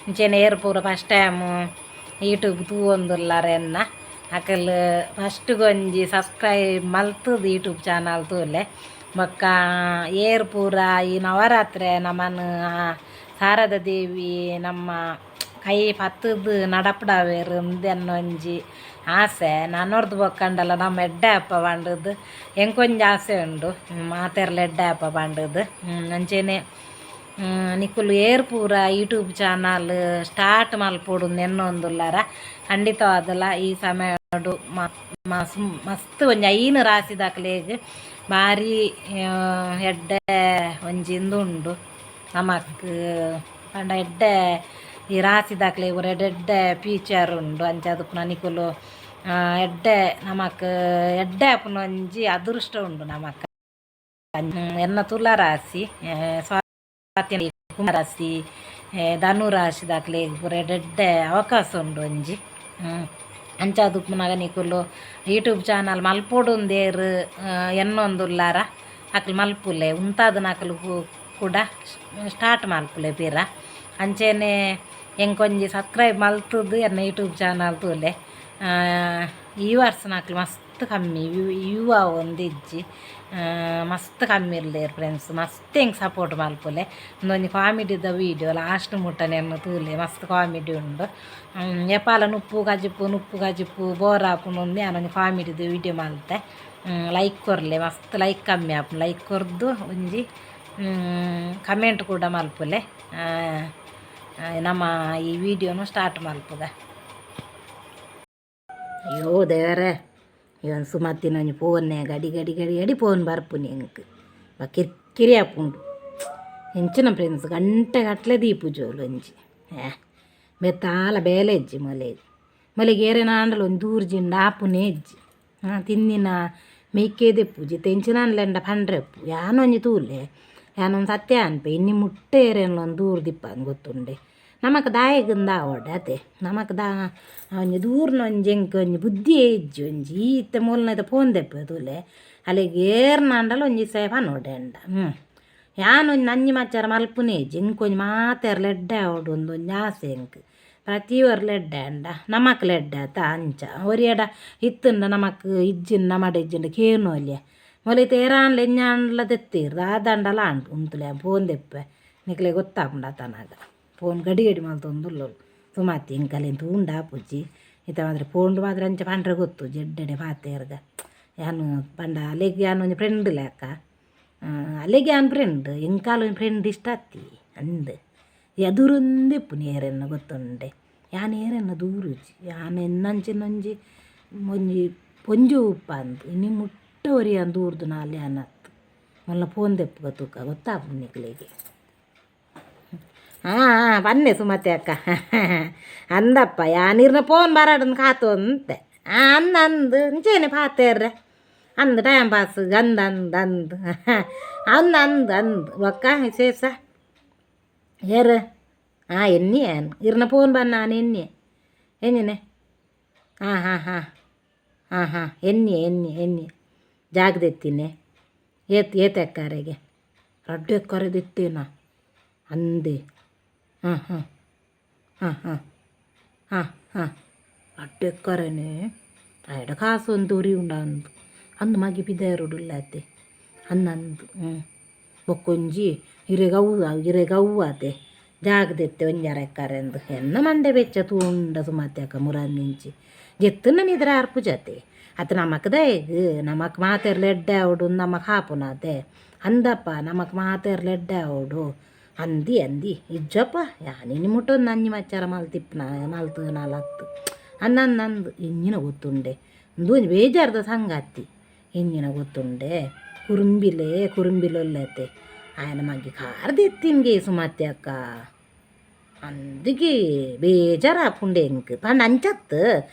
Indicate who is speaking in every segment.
Speaker 1: ಇಂಚೆನೆ ಏರ್ ಪೂರ first time YouTube ತೂವೊಂದುಲ್ಲಾರ ಎನ್ನ ಅಕಲ್ ಫಸ್ಟ್ಗೊಂಜಿ ಸಬ್ಸ್ಕ್ರೈಬ್ ಮಲ್ತುದು ಯೂಟ್ಯೂಬ್ ಚಾನಲ್ ತೂಲೆ. ಬೊಕ್ಕ ಏರ್ ಪೂರ ಈ ನವರಾತ್ರೆ ನಮನ್ ಶಾರದ ದೇವಿ ನಮ್ಮ ಕೈ ಪತ್ತುದು ನಡಪಡಾವೆರ್ ಉಂದೆನ್ನ ಒಂಜಿ ಆಸೆ. ನನೊರ್ದು ಬೊಕ್ಕಂಡಲ ನಮ್ಮ ಎಡ್ಡೆ ಅಪ್ಪ ಪಂಡುದು ಎಂಕೊಂಜಿ ಆಸೆ ಉಂಡು, ಮಾತೆರ್ಲ ಎಡ್ಡೆ ಅಪ್ಪ ಪಂಡುದು. ಅಂಚೆನೆ ನಿಕುಲು ಏರ್ ಪೂರ ಯೂಟ್ಯೂಬ್ ಚಾನಲ್ ಸ್ಟಾರ್ಟ್ ಮಲ್ಪೊಡು ಎನ್ನೊಂದುಲ್ಲಾರ, ಖಂಡಿತವಾದಲ ಈ ಸಮಯಡು ಮಸ್ತ್ ಒಂಜಿ 5 ರಾಶಿದಕ್ಲೆಗ್ ಬಾರಿ ಎಡ್ಡೆ ಒಂಜಿ ಇಂದು ಉಂಡು ನಮಕ್. ಪಂಡ ಎಡ್ಡೆ ಈ ರಾಶಿದಕ್ಲೆಗ್ ಪೂರ ಎಡ್ಡೆ ಎಡ್ಡೆ ಫೀಚರ್ ಉಂಡು. ಅಂಚಾದ್ ಪುನ ನಿಕುಲು ಎಡ್ಡೆ ನಮಕ್ ಎಡ್ಡೆ ಆಪುನ ಒಂಜಿ ಅದೃಷ್ಟ ಉಂಡು ನಮಕ್. ಎನ್ನ ತುಲಾ ರಾಶಿ, ಸ್ವಾತಿ ಕುಂಭ ರಾಶಿ, ಧನು ರಾಶಿದಕ್ಲೆಗ್ ಪೂರ ಎಡ್ಡೆ ಎಡ್ಡೆ ಅವಕಾಶ ಉಂಡು ಒಂಜಿ. ಅಂಚಾದ್ ಉಪ್ಪುನಗ ನಿಕುಲು ಯೂಟ್ಯೂಬ್ ಚಾನಲ್ ಮಲ್ಪೊಡುಂದೇರ್ ಎನ್ನೊಂದುಲ್ಲಾರ ಅಕ್ಲು ಮಲ್ಪುಲೆ, ಉಂತಾದನಕುಲು ಕೂಡ ಸ್ಟಾರ್ಟ್ ಮಲ್ಪುಲೆ ಪಿರ. ಅಂಚೆನೆ ಎಂಕೊಂಜಿ ಸಬ್ಸ್ಕ್ರೈಬ್ ಮಲ್ತುದು ಎನ್ನ ಯೂಟ್ಯೂಬ್ ಚಾನಲ್ ತೂಲೆ. ಈ ವರ್ಷನಕ್ಲು ಮಸ್ತ್ ಕಮ್ಮಿ ವ್ಯೂ ಆವೊಂದಿಜ್ಜಿ, ಮಸ್ತ್ ಕಮ್ಮಿ ಇಲ್ಲೇರ್ ಫ್ರೆಂಡ್ಸ್. ಮಸ್ತ್ ಎಂಕ್ ಸಪೋರ್ಟ್ ಮಲ್ಪುಲೆ. ಉಂದೊಂಜಿ ಕಾಮಿಡಿದ ವೀಡಿಯೋ, ಲಾಸ್ಟ್ ಮುಟ್ಟನೆ ತೂಲೆ, ಮಸ್ತ್ ಕಾಮಿಡಿ ಉಂಡು. ಏಪಾಲ ನುಪ್ಪು ಕಜಿಪು ನುಪ್ಪು ಕಜಿಪು ಬೋರ್ ಆಪುಂಡು, ಯಾನೊಂಜಿ ಕಾಮಿಡಿದ ವೀಡಿಯೋ ಮಲ್ತೆ. ಲೈಕ್ ಕೊರ್ಲೆ, ಮಸ್ತ್ ಲೈಕ್ ಕಮ್ಮಿ ಆಪುಂಡು. ಲೈಕ್ ಕೊರ್ದು ಒಂಜಿ ಕಮೆಂಟ್ ಕೂಡ ಮಲ್ಪುಲೆ. ನಮ್ಮ ಈ ವಿಡಿಯೋನು ಸ್ಟಾರ್ಟ್ ಮಲ್ಪುಗ. ಅಯ್ಯೋ ದೇವರೇ, ಇವನ್ ಸುಮತಿನ ಒಂಜಿ ಫೋನ್ನೇ ಗಡಿ ಗಡಿ ಗಡಿ ಗಡಿ ಫೋನ್ ಬರ್ಪುನಿ ಎಂಕ್ ಕಿರ್ಕಿರಿ ಆಪುಂಡು. ಎಂಚಿನ ಫ್ರೆಂಡ್ಸ್, ಗಂಟೆ ಗಟ್ಲೆ ದೀಪುಜೋಲು ಒಂಜಿ ಬೆತ್ತಾಲ ಬೇಲೆ ಇಜ್ಜಿ ಮೊಲೆಗ್. ಮೊಲೆಗ್ ಏರೇನಾಂಡಲ ಒಂಜಿ ದೂರ್ಜಿಂಡ ಆಪುನೇ ಇಜ್ಜಿ. ಹಾಂ, ತಿಂದಿನ ಮೆಯ್ಕೆ ದೆಪ್ಪುಜಿ. ತೆಂಚಿನಾನ್ಲೆಂಡ ಪಂಡ್ರೆ ಉಪ್ಪು ಯಾನೊಂಜಿ ತೂಲೆ, ಯಾನೊಂದು ಸತ್ಯ ಅನ್ಪೆ. ಇನ್ನಿ ಮುಟ್ಟೆ ಏರೇನ್ಲ ಒಂದು ದೂರ ದಿಪ್ಪಂದು ಗೊತ್ತುಂಡೆ ನಮಕ್ ದಾಯೆಗುಂದ ಆವಡ್ ಅತೆ. ನಮಕ್ ದಾ ಒಂಜಿ ದೂರ್ನ ಒಂಜಿ ಎಂಕ್ ಒಂಜಿ ಬುದ್ಧಿಯೇ ಇಜ್ಜಿ ಒಂಜಿ. ಇತ್ತೆ ಮೂಲನದ ಫೋನ್ ದೆಪ್ಪೆ ತೂಲೆ, ಅಲೆಗ್ ಏರ್ನಾಂಡಲ ಒಂಜಿ ಸೇಫ ಪನೊಡೆ ಅಂಡ. ಯಾನೊಂಜಿ ನಂಜಿ ಮಚ್ಚಾರ ಮಲ್ಪುನೇ ಇಜ್ಜಿ. ಎಂಕೊಂಜಿ ಮಾತೆರ್ಲ ಎಡ್ಡೆ ಆವೊಡು ಒಂದೊಂಜಿ ಆಸೆ ಎಂಕ್. ಪ್ರತಿ ಒರ್ಲ ಎಡ್ಡೆ ಅಂಡ ನಮಕ್ಲ ಎಡ್ಡೆ ಆತ. ಅಂಚ ಒರಿಯಡ ಇತ್ತುಂಡ ನಮಕ್ ಇಜ್ಜಿಂಡ ನಮಡ ಇಜ್ಜಿಂಡ ಕೇನೋಲಿಯ. ಮೊಲೆ ಇತ್ತೆ ಏರಾಂಡ್ಲ ಎಂಜಾಂಡ್ಲ ದೆತ್ತೀರ್ ದಾದಾಂಡಲ ಆಂಡ್. ಉಂತುಲೆ, ಫೋನ್ ದೆಪ್ಪೆ, ನಿಕ್ಲೆ ಗೊತ್ತಾಪುಂಡು ಆತನಾಗ. ಫೋನ್ ಗಡಿ ಗಡಿ ಮಲ್ತೊಂದುಲ್ಲೊಲು ಸುಮಾತಿ. ಎಂಕಲೆನ್ ತೂಂಡ ಆಪುಜಿ. ಇತ್ತೆ ಮಾತ್ರ ಫೋನ್ಡು ಮಾತ್ರ ಅಂಚ ಪಂಡ್ರೆ ಗೊತ್ತುಜಿ ಎಡ್ಡೆಡೆ ಪಾತೆರ್ಗ. ಯಾನು ಪಂಡ ಅಲೆಗ್ ಯಾನ್ ಒಂಜಿ ಫ್ರೆಂಡ್ ಲೆಕ್ಕ, ಅಲೆಗ್ ಯಾನ್ ಫ್ರೆಂಡ್, ಎಂಕಾಲ ಒಂಜಿ ಫ್ರೆಂಡ್ ಇಷ್ಟ ಅತ್ತಿ ಅಂದ್ ಎದುರುಂದೆ ಇಪ್ಪುನಿ ಏರೆನ್ನ ಗೊತ್ತುಂಡೆ. ಯಾನ್ ಏರೆನ್ನ ದೂರುಜಿ. ಯಾನ್ ಎನ್ನಂಚಿನ ಒಂಜಿ ಒಂಜಿ ಪೊಂಜು ಉಪ್ಪಂದ್ ಇನಿ ಮುಟ್ಟ ಒರಿಯನ್ ದೂರ್ದು ನಾಲ್ ಯಾನ್ ಅತ್ತು. ಮಲ್ಲ ಫೋನ್ ದೆಪ್ಪುಗ ತೂಕ, ಗೊತ್ತಾಪುಂಡು ನಿಕ್ಲೆಗ್. ಹಾಂ ಹಾಂ, ಬನ್ನಿ ಸುಮತಿ ಅಕ್ಕ. ಅಂದಪ್ಪ, ಯಾನಿರ್ನ ಫೋನ್ ಬರಾಡನ್ ಕಾತು ಅಂತೆ. ಹಾಂ, ಅಂದ ಅಂದ್ ಇಂಚೇನೆ ಪಾತೆರ್ರೆ ಅಂದ್ ಟೈಮ್ ಪಾಸ್ ಅಂದ್ ಅಂದ್ ಅಂದ್ ಅಂದ್ ಅಂದ್ ಅಂದ್. ಬೊಕ್ಕ ವಿಶೇಷ ಏರ್? ಹಾಂ, ಎನ್ನಿ ಇರ್ನ ಫೋನ್ ಬನ್ನ ನಾನು ಎನ್ನಿ ಎಂಜಿನೆ. ಹಾಂ ಹಾಂ ಹಾಂ ಹಾಂ ಹಾಂ, ಎನ್ನಿ ಎನ್ನಿ ಎನ್ನಿ ಜಾಗದೆತ್ತಿನಿ. ಏತ್ ಏತ್ ಎಕ್ಕರೆಗೆ ರಡ್ಡು ಎಕ್ಕರೆ ದೆತ್ತೇನ ಅಂದೆ. ಹಾಂ ಹಾಂ ಹಾಂ ಹಾಂ ಹಾಂ ಹಾಂ, ರಡ್ಡು ಎಕ್ಕರೆನೆ ಆಯಡ ಕಾಸು ಒಂದು ಉರಿ ಉಂಡ ಅಂದು ಅಂದು ಮಗಿ ಪಿದಾಯರುಡುಲ್ಲಾತೆ ಅಂದಂದು. ಹ್ಞೂ, ಬೊಕ್ಕೊಂಜಿ ಇರೆಗ್ ಅವು ಇರೆಗ್ ಅವು ಆತೆ ಜಾಗದೆತ್ತೆ ಒಂಜಾರ ಎಕ್ಕರೆಂದು ಎನ್ನ ಮಂಡೆ ಬೆಚ್ಚ ತೂಂಡ ಸುಮತಿ ಅಕ್ಕ ಮುರಾನಿಂಚಿ ಜೆತ್ತುನ ನಿದ್ರೆ ಆರ್ಪುಜತೆ ಅತ್ತ. ನಮಕ್ ದಾಯೆಗ್? ನಮಕ್ ಮಾತೆರ್ಲ ಎಡ್ಡೆ ಆವೊಡು, ನಮಕ್ ಆಪುನತೆ ಅಂದಪ್ಪ. ನಮಕ್ ಮಾತೆರ್ಲ ಎಡ್ಡೆ ಆವೊಡು ಅಂದಿ ಅಂದಿ. ಇಜ್ಜಪ್ಪ, ಯಾನಿನಿ ಮುಟ್ಟೊಂದು ನಂಜಿ ಮಚ್ಚಾರ ಮಲ್ತಿಪ್ಪುನ ಮಲ್ತು ನಾಲತ್ತು ಅಂದಂದು ಅಂದು ಎಂಜಿನ ಗೊತ್ತುಂಡೆ. ಉಂದು ಒಂಜಿ ಬೇಜಾರ್ದ ಸಂಗತಿ. ಎಂಜಿನ ಗೊತ್ತುಂಡೆ, ಕುರುಂಬಿಲೆ ಕುರುಂಬಿಲೊಲ್ಲತೆ ಆಯನ ಮಗ್ಗಿ ಕಾರ್ ದೆತ್ತಿನ್ಗೆ ಸುಮತಿ ಅಕ್ಕ ಅಂದಿಗೆ ಬೇಜಾರಾಪುಂಡೆ ಎಂಕ್. ಪಂಡ ಅಂಚತ್ತು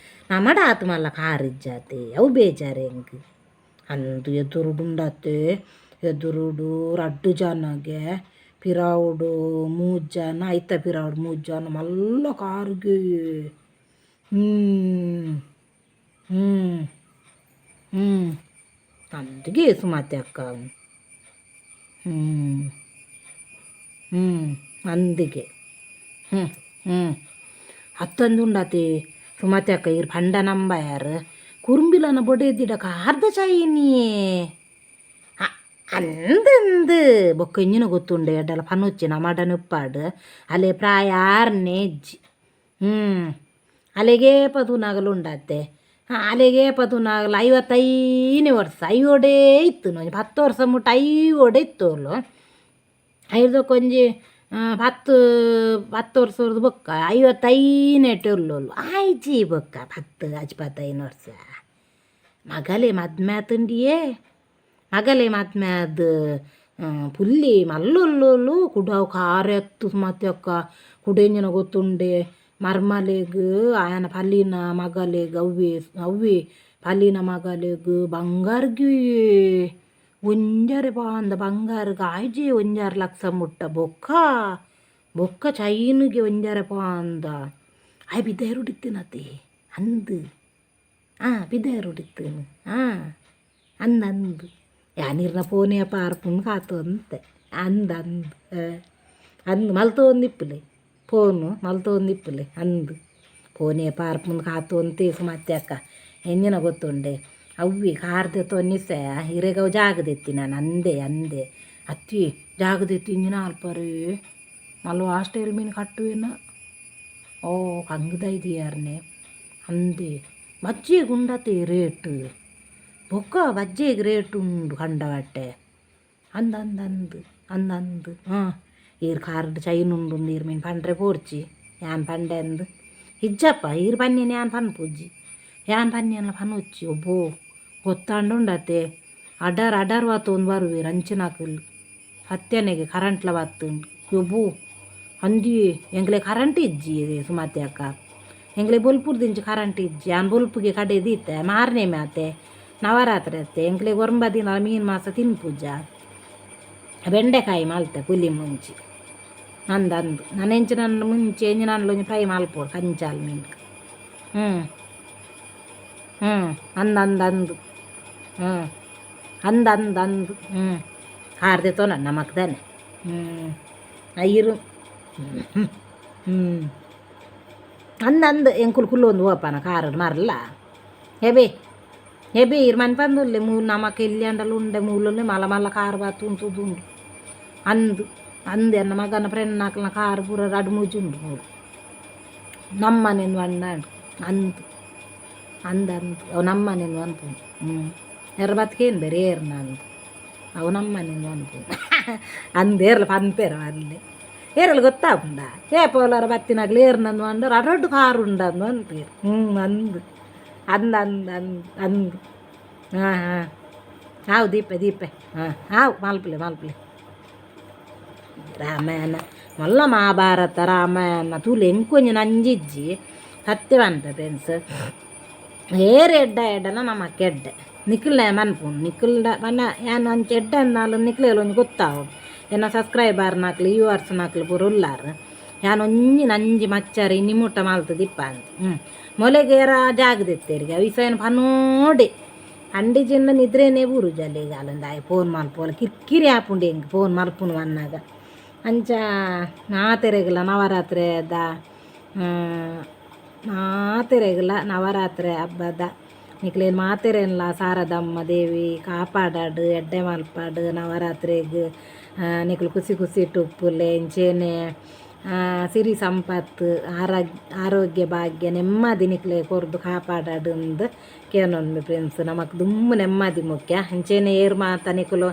Speaker 1: ನಮಡ ಆತು ಮಲ್ಲ ಕಾರ್ ಇಜ್ಜಾತೆ, ಅವು ಬೇಜಾರು ಎಂಕ್. ಅಂದು ಎದುರುಡುಂಡತೆ, ಎದುರುಡು ರಡ್ಡು ಜನಗೆ, ಪಿರಾವುಡು ಮೂಜಿ ಜನ, ಐತ ಪಿರಾವುಡು ಮೂಜಿ ಜನ, ಮಲ್ಲ ಕಾರ್ಗೆ. ಹ್ಞೂ ಹ್ಞೂ ಹ್ಞೂ, ಅಂದಿಗೆ ಸುಮತಿ ಅಕ್ಕ. ಹ್ಞೂ ಹ್ಞೂ, ಅಂದಿಗೆ. ಹ್ಞೂ ಹ್ಞೂ ಹತ್ತೊಂದು ಉಂಡತಿ ಸುಮತಿ ಅಕ್ಕ ಇರ್ ಪಂಡ ನಂಬಯಾರು ಕುರುಂಬಿಲನ ಬೊಡೆದಿಡ ಕಾರ್ದ ಚೈನಿಯೇ ಅಂದಂದು ಬೊಕ್ಕ ಇಂಜಿನ ಗೊತ್ತುಂಡೆ ಎಡ್ಡಲ ಪನುಚ್ಚಿ ನಮಡನ ಉಪ್ಪಾಡು ಅಲೆ ಪ್ರಾಯ ಆರನೇ ಇಜ್ಜಿ. ಹ್ಞೂ ಅಲೆಗೆ ಪದುನಾಗಲು ಉಂಡತ್ತೆ. ಅಲೆಗೆ ಪದುನಾಗಲು 55ನೇ ವರ್ಷ ಐವಡೇ ಇತ್ತು, ಒಂಜಿ 10 ವರ್ಷ ಮುಟ್ಟ ಐವಡೆ ಇತ್ತು ಅವಳು. ಐದಕ್ಕೊಂಜಿ 10 10 ವರ್ಷದ ಬೊಕ್ಕ 55ನೆಟ್ ಉಲ್ಲೋಲು ಆಯ್ಜಿ ಬೊಕ್ಕ 10 ಅಜ್ಪತ್ತೈನು ವರ್ಷ. ಮಗಲೆ ಮದ್ಮೆ ಆತುಂಡಿಯೇ, ಮಗಲೆ ಮದ್ಮೆ ಆದ್ ಪುಲ್ಲಿ ಮಲ್ಲುಲ್ಲುಲು ಕುಡವು ಕಾರೆತ್ತು ಸುಮತಿ ಅಕ್ಕ. ಕುಡೆಂಜಿನ ಗೊತ್ತುಂಡೆ ಮರ್ಮಲೆಗ್ ಆಯನ ಪಲ್ಲಿನ ಮಗಲೆಗ್ ಅವ್ವೆ ಅವ್ವೆ ಪಲ್ಲಿನ ಮಗಲೆಗ್ ಬಂಗಾರ್ಗೆ ಒಂಜರೆ ಪಾಂದ ಬಂಗಾರ್ಗ್ ಆಯ್ಜಿ 1.5 ಲಕ್ಷ ಮುಟ್ಟ. ಬೊಕ್ಕ ಬೊಕ್ಕ ಚೈನುಗೆ 1.5 ಪಾಂದ ಆಯ್ ಬಿದ್ದೇರುಡಿತ್ತಿನತೆ ಅಂದು. ಹಾಂ ಬಿದ್ದೇರುಡಿತ್ತೇನು ಹಾಂ ಅಂದ ಅಂದು ಯಾನಿರ್ನ ಫೋನೇ ಪಾರ್ಪುಂಡು ಕಾತೊಂತೆ ಅಂದ ಅಂದು ಅಂದು ಮಲ್ತೊಂದಿಪ್ಪುಲೆ ಫೋನು ಮಲ್ತೊಂದಿಪ್ಪುಲೆ ಅಂದು ಫೋನೇ ಪಾರ್ಪುಂಡು ಕಾತೊಂತೆ ಸುಮತಿ ಅಕ್ಕ. ಎಂಜಿನ ಗೊತ್ತುಂಡೆ ಅವ್ವಿ ಕಾರ್ದ ತೊನ್ನಿಸೆ ಹಿರೇಗವು ಜಾಗದೆತ್ತಿ ನಾನು ಅಂದೆ ಅಂದೆ ಅತ್ತಿ ಜಾಗದೆತ್ತಿ ಇಂಜಿನ ಅಲ್ಪರೇ ಮಲ್ಲು ಹಾಸ್ಟೆಲ್ ಮೀನು ಕಟ್ಟುವೇನ ಓ ಕಂಗ್ದ ಇದೆಯಾರನೆ ಅಂದೆ. ಬಜ್ಜಿ ಗುಂಡತೆ ರೇಟ್ ಬೊಕ್ಕ ಬಜ್ಜೆಗೆ ರೇಟ್ ಉಂಡು ಕಂಡಬಟ್ಟೆ ಅಂದ ಅಂದ ಅಂದು ಅಂದ ಅಂದು. ಹಾಂ ಈರ್ ಕಾರ್ಡ್ ಚೈನ್ ಉಂಡು ಈರ್ ಮೀನು ಪಂಡ್ರೆ ಪೋರ್ಚಿ ಯಾನ್ ಪಂಡೆ ಅಂದು ಇಜ್ಜಪ್ಪ ಈರ್ ಪನ್ಯನ ಯಾನ್ ಪನ್ಪುಜ್ಜಿ ಯಾನ್ ಪನ್ಯನ ಪನ್ನುಚ್ಚಿ ಒಬ್ಬೋ ಗೊತ್ತಾಂಡ ಉಂಡತೆ ಅಡರ್ ಅಡರ್ ವಾತೊಂದು ಬರುವೆರ್ ಅಂಚಿನಕುಲು ಸತ್ಯನೆಗೆ ಕರೆಂಟ್ಲ ಬತ್ತುಂಡು ಒಬ್ಬು ಅಂದಿ. ಎಂಕ್ಲೆ ಕರೆಂಟ್ ಇಜ್ಜಿ ಸುಮತಿ ಅಕ್ಕ, ಎಂಕ್ಲೆ ಬೊಲ್ಪುರ್ದಿಂಚಿ ಕರೆಂಟ್ ಇಜ್ಜಿ. ಯಾನ್ ಬೊಲ್ಪುಗೆ ಕಡೆ ದೀತೆ ಮಾರನೇ ಮಾತೆ ನವರಾತ್ರಿ ಅತ್ತೆ ಎಂಕ್ಲೆ ಒರಂಬ ದಿನ ಮೀನು ಮಾಸ ತಿನ್ಪೂಜ ಬೆಂಡೆಕಾಯಿ ಮಲ್ತೆ ಪುಲಿ ಮುಂಚಿ ಅಂದ ಅಂದು ನಾನು ಎಂಚಿನ ಮುಂಚೆ ಎಂಚಿನ ಒಂಜಿ ಫ್ರೈ ಮಲ್ಪೊಡು ಕಂಚಾಲ್ ಮೀನು. ಹ್ಞೂ ಹ್ಞೂ ಅಂದ ಅಂದ ಅಂದು ಹ್ಞೂ ಅಂದ ಅಂದ ಅಂದು ಹ್ಞೂ ಹಾರ್ದೆ ತೋನ ನಮಕ್ ತಾನೆ. ಹ್ಞೂ ಐರು ಹ್ಞೂ ಅಂದ ಅಂದು ಎಂಕುಲು ಕುಲ್ಲೊಂದು ಓಪನ ಕಾರಡ್ ಮರಲ ಹೆಬೆ ಹೆಬೆ ಇರ್ ಮನ್ಪಂದುಲ್ಲೆ ಮೂಲು ನಮಕ್ ಎಲ್ಲಿ ಉಂಡೆ ಮೂಲುಲ್ಲೆ ಮಲ್ಲ ಮಲ್ಲ ಕಾರ್ ಬಾತು ಉಂಟುದುಂಡು ಅಂದು ಅಂದು ಎನ್ನ ಮಗನ ಫ್ರೆಂಡ್ ನಾಕಲ್ನ ಕಾರ್ ಪೂರ ರಡ್ಡ್ ಮೂಜಿ ಉಂಡು ಮೂಲು ನಮ್ಮನೆಂದು ಅಣ್ಣ ಅಂದು ಅಂದ ಅಂದು ಅವು ನಮ್ಮನೆಂದು ಅನ್ಪುಂಡು. ಹ್ಞೂ ಎರ್ರ ಬತ್ಕೇನು ಬೇರೆ ಏರ್ನ ಅಂದು ಅವು ನಮ್ಮನೆಂದು ಅನ್ಪುಂಡು ಅಂದೇರ್ಲ ಪನ್ಪೇರ ಅಲ್ಲಿ ಏರಲು ಗೊತ್ತಾಪುಂಡ ಏ ಪೋಲಾರ ಬತ್ತಿನಾಗ್ಲು ಏರ್ನಂದು ಅಂಡರ್ ಅರಡ್ಡು ಕಾರು ಉಂಡಂದು ಅನ್ಪೇರು. ಹ್ಞೂ ಅಂದು ಅಂದ ಅಂದ ಅಂದು ಅಂದು ಹಾಂ ಹಾಂ ಹಾವು ದೀಪೆ ದೀಪೆ ಹಾಂ ಹಾವು ಮಲ್ಪಲೆ ಮಲ್ಪಲೆ. ರಾಮಾಯಣ ಮಲ್ಲ ಮಹಾಭಾರತ ರಾಮಾಯಣ ತೂಲೆ ಎಂಕೊಂಜಿ ನಂಜಿಜ್ಜಿ ಸತ್ಯವಂತ ಫ್ರೆಂಡ್ಸ್. ಏರ್ ಎಡ್ಡ ಎಡ್ಡನ ನಮಕ್ ಎಡ್ಡೆ ನಿಖಿಲ್ನ ಮನ್ಪುಂಡು ನಿಖಿಲ್ಡ ಪಂಡ ಯಾನ್ ಅಂಚ ಎಡ್ಡೆ ಅಂದಾಲ್ ನಿಕ್ಲೆಗ್ ಒಂಜಿ ಗೊತ್ತಾವೊಡು. ಎನ್ನ ಸಬ್ಸ್ಕ್ರೈಬರ್ ನಕ್ಲು ಯೂವರ್ಸ್ ನಕ್ಲು ಪೂರ ಉಲ್ಲಾರ್ ಯಾನ್ ಒಂಜಿ ನಂಜಿ ಮಚ್ಚರ್ ಇನಿ ಮುಟ್ಟ ಮಲ್ತುದಿಪ್ಪ ಅಂದ್. ಹ್ಞೂ ಮೊಲೆಗ್ ಏರ ಜಾಗದಿತ್ತೆರಿಗೆ ಅವಿಸಯನ್ ಪನೋಡೆ ಅಂಡಿ ಜಿನ್ನ ನಿದ್ರೆನೇ ಬೂರುಜಲ್ಲಿ ಅಲ್ಲೊಂದು ಫೋನ್ ಮಲ್ಪೋಲ ಕಿರ್ಕಿರಿ ಆಪುಂಡು ಎಂಕ್ ಫೋನ್ ಮಲ್ಪುನು ಅನ್ನಾಗ ಅಂಚ ಮಾತೆರೆಗ್ಲ ನವರಾತ್ರಿದ ಮಾತೆರೆಗ್ಲ ನವರಾತ್ರಿ ಹಬ್ಬದ ನಿಕ್ಲೆನ್ ಮಾತೆರೆನ್ಲ ಶಾರದಮ್ಮ ದೇವಿ ಕಾಪಾಡಡ್ ಎಡ್ಡೆ ಮಲ್ಪಡ್. ನವರಾತ್ರಿಗ್ ನಿಕ್ಲು ಖುಷಿ ಖುಷಿಟ್ ಉಪ್ಪುಲೆ. ಇಂಚೆನೆ ಸಿರಿ ಸಂಪತ್ತು ಆರೋಗ್ಯ ಭಾಗ್ಯ ನೆಮ್ಮದಿ ನಿಕ್ಲೆ ಕೊರ್ದು ಕಾಪಾಡಡ್ ಅಂದ್ ಕೇನೊನ್ವೆ ಫ್ರೆಂಡ್ಸ್. ನಮಕ್ ದುಂಬು ನೆಮ್ಮದಿ ಮುಖ್ಯ. ಅಂಚೆನೆ ಏರ್ ಮಾತ ನಿಕುಲು